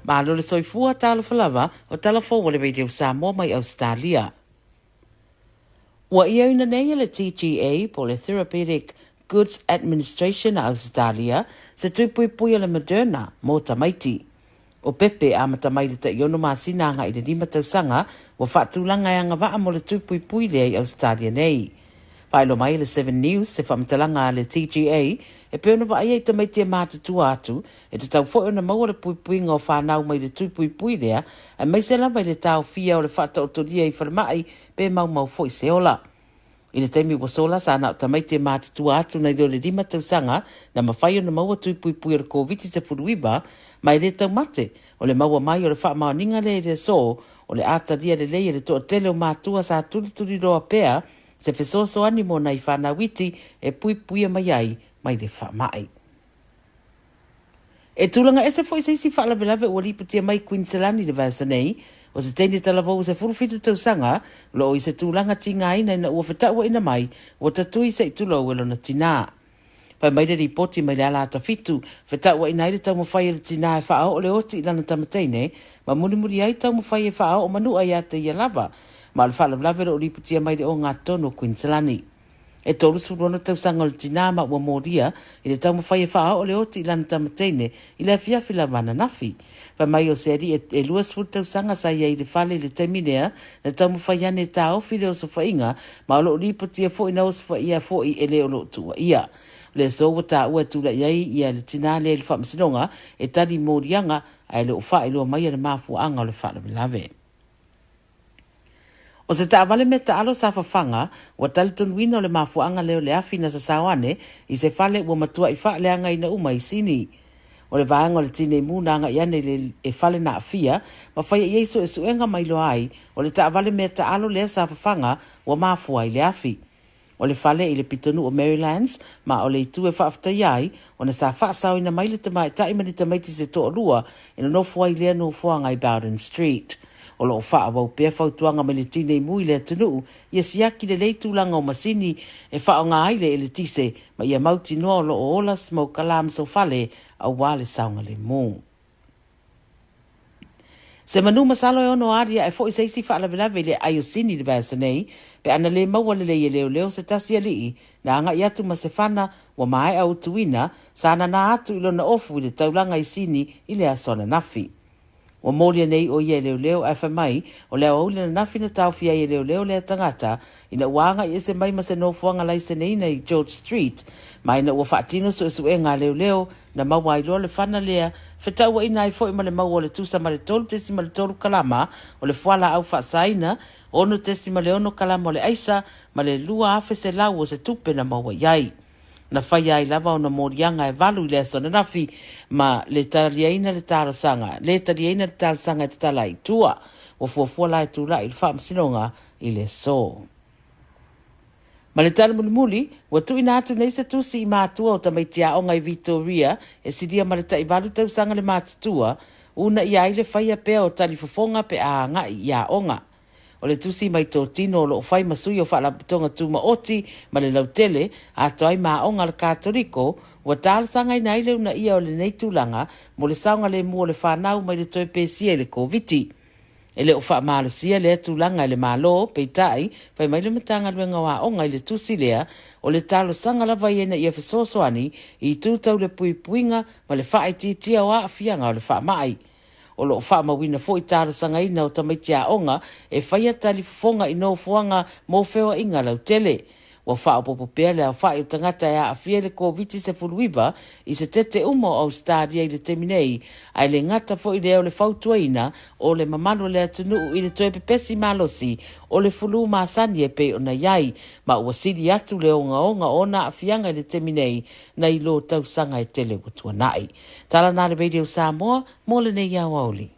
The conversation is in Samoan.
Malo le soifua, talofa lava, o tala fou a le Radio Samoa mai Ausetalia. Ua ioeina nei e le TGA po o le Therapeutic Goods Administration a Ausetalia se tui puipui o le Moderna mo tamaiti. O pepe e amata mai le tai-ono masina agai i le 5 tausaga ua faatulaga e agavaa mo le tui puipui lea i Ausetalia nei. Faailoa mai e le Seven News se faamatalaga a le TGA e pei ona vaaia i tamaiti e matutua atu e tatau foi ona maua le puipuiga o fanau mai le tui puipui lea aemaise lava i le taofia o le faataotolia i falemai pe maumau foi se ola. I le taimi ua sola sa na o tamaiti e matutua atu nai lo le 5 tausaga na mafai ona maua tui puipui o le Koviti-19 ma e le taumate o le maua mai o le faamaoniga lea i le aso o le a talia lelei e le toatele o matua sa tulituliloa pea se fesoasoani mo nai fanau iti e puipuia mai ai mai le faamai. E tulaga ese foi se isi faalavelave ua lipotia mai Queensland i le vaiaso nei, o se teine talavou 17 tausaga o lo o i se tulaga tigaina ina ua fetauaina mai ua tatui se i tulou e lona tinā. Fai mai le lipoti mai le ala ata-fitu, fetauaina ai le taumafai a le tinā e faaoo le oti i lana tama teine ma mulimuli ai taumafai e faaoo manua ia te ia lava, ma o le faalavelave o lo o lipotia mai le ogatotonu o Queensland. E 36 tausaga o le tinā ma ua molia i le taumafai e faaoo le oti i lana tama teine i le afiafi lava ananafi. Fai mai o se alii e 20 tausaga sa i ai i le fale i le taimi lea na taumafai ane e taofi le osofaiga ma o lo o lipotia foi na osofaia foi e le o lo o tuuaia. O le aso ua taua e tulai ai ia le tinā lea i le faamasinoga e tali moliaga ae le o faailoa mai le mafuaaga o le faalavelave. O se taavale mea taalo sa fafaga, ua talitonuina o le mafuaaga lea o le afi na sasao ane i se fale ua matuai faaleagaina uma i Sini. O le vaega o le Tinei Mu na agai ane i le fale na aafia ma faia i ai suesuega ma iloa ai o le taavale mea taalo lea sa fafaga ua mafua ai le afi. O le fale i le pitonuu o Marylands ma o le itu e faafetaia ai ona sa faasaoina mai le tamaitai ma ni tamaiti se toalua e nonofo ai lea nofoaga i Bowden Street. O lo o faaauau pea fautuaga mai le Tinei Mu i le atunuu ia siaki lelei tulaga o masini e faaaoga ai le eletise ma ia mautinoa o lo o ola smoke alarms o fale aua le saogalemu. Se manu masalo e ono aliae foi se isi faalavelave i le aai o Sini i le vaiaso nei, pe ana le maua lelei e leoleo se tasi alii na agai atu ma se fana ua maea utuina sa nana atu i lona ofu i le taulaga i Sini i le aso ananafi. Ua molia nei o ia e leoleo ae fai mai o le aoauli ananafi na taofia ai e leoleo lea tagata ina ua agai ese mai ma se nofoaga laiseneina i George Street ma ina ua faatino suesuega a leoleo na maua ai loa le fana lea fetauaina ai foi ma le maua o le tusa ma le 3.3 kalama o le fualaau faasaina, 6.6 kalama o le aisa ma le 2,100 o se tupe na maua i ai. Na faia ai lava ona moliaga e 8 i le aso ananafi ma le taliaina le talosaga, le taliaina le talosaga e tatala ai i tua. Ua fuafua la e tulai i le faamasinoga i le aso. Ma le tala mulimuli, ua tuuina atu nei se tusi i matua o tamaiti aoga i Vitoria e silia ma le tai-8 tausaga le matutua, uunaia ai le faia pea o talifofoga pe a agai i aoga. O le tusi mai totino o lo o fai ma sui o Faalapotopotoga Tumaoti ma le Lautele, atoa ai ma aoga a le Katoliko, ua talosagaina ai le uunaia o lenei tulaga mo le saogalemu o le fanau mai le toe pesia i le Koviti. E le o faamalosia lea tulaga e le Malo, peitai, fai mai le Matagaluega o Aoga i le tusi lea, o le talosaga lava ia ina ia fesoasoani i itu tau le puipuiga ma le faaitiitia o aafiaga o le faamai. O lo o faamauina foi talosagaina o tamaiti aoga e faia talifofoga i nofoaga mo feoaiga lautele. Ua faaopoopo pea le aofai o tagata e aafia i le Koviti-19 i se tete uma o Ausetalia i le taimi nei, ae le gata foi lea o le fautuaina o le mamalu o le atunuu i le toe pepesi malosi o le fulu masani e pei ona i ai, ma ua sili atu le ogaoga o ona aafiaga i le taimi nei nai lo tausaga e tele ua tuanai. Tala na le Radio Samoa mo lenei aoauli.